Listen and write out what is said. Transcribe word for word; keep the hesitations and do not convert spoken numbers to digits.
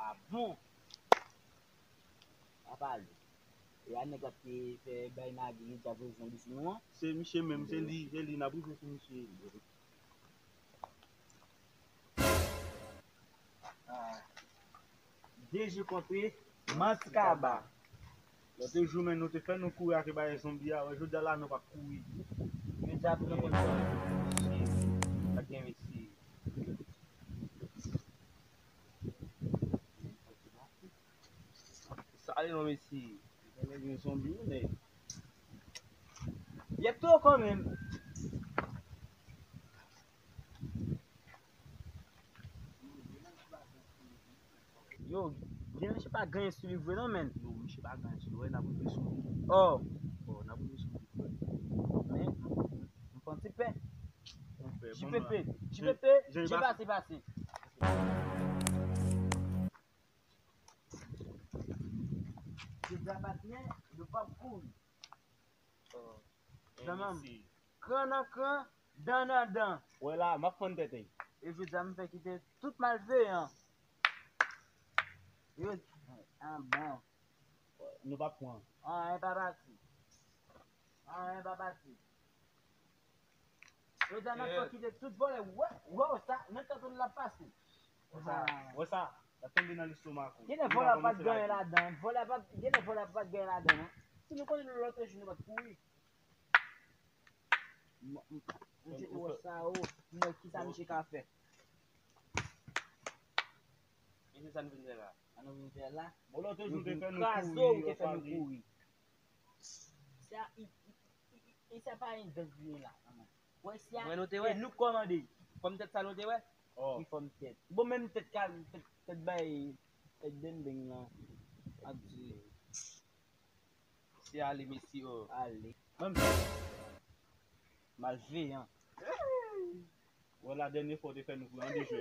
Ah bon? Pa pale. E a nèg la ki te fè bay nagi, li te ap voye zonbi sou nou an? Se misye menm, se li, se li, n ap rive sou misye. Ah. D J kontre, manti kaba. Lòt jou, men nou te fè nou kouri ak bagay zonbi a, wè, jodi a la nou p ap kouri. Men sa pou nou konn sa. Pa gen mesye. Sa ale non mesye. Gen zonbi wi nèg. Y ap touye w kanmenm. Yo, gen misye pa genyen sou li vre non, menn. Non, misye pa genyen sou li, wè, n ap rive sou li. Oh. Oh, n ap rive sou li, frè. Men, m pran ti pè. J P P, J P P, j pase, pase. Jodi a patnè, nou p ap kouri. Oh. Zanmi m, kran nan kran, dan nan dan. Wè la, m ap fann tèt, ey. E jodi a m fè kite tout malveyan. Yo, ah bon. Nou p ap pran. Anyen pa pase. Anyen pa pase. Jodi a n ap fè kite tout vòlè. Wè, wè sa, nan tèt ou l ap pase. Wè sa, wè sa, l ap tonbe nan lestomak ou. Gen de vòlè pa t genyen ladan, vòlè pa, gen de vòlè pa t genyen ladan non. Si nou konnen nou lòt jou nou pa t kouri. M, m, m cheke wè sa o, m wè kisa misye ka fè. E se sa nou vin fè la. Sa nou vin fè la. Bon, lòt jou te fè nou kouri, te fè nou kouri. Sa, i, i, i, i, i, sa pa yon gang li ye la, manman. Wè si a, mwen nou te wè. E nou kòmande. Fòm tèt sa nou te wè? Oh. Ki fòm tèt? Bon, menm tèt ka, tèt, tèt bay, tèt bendeng lan. Ap di. Se ale, mesye, oh. Ale. Menm sa. Malveyan. Wè la, dènye fwa w te fè nou pran de jwè.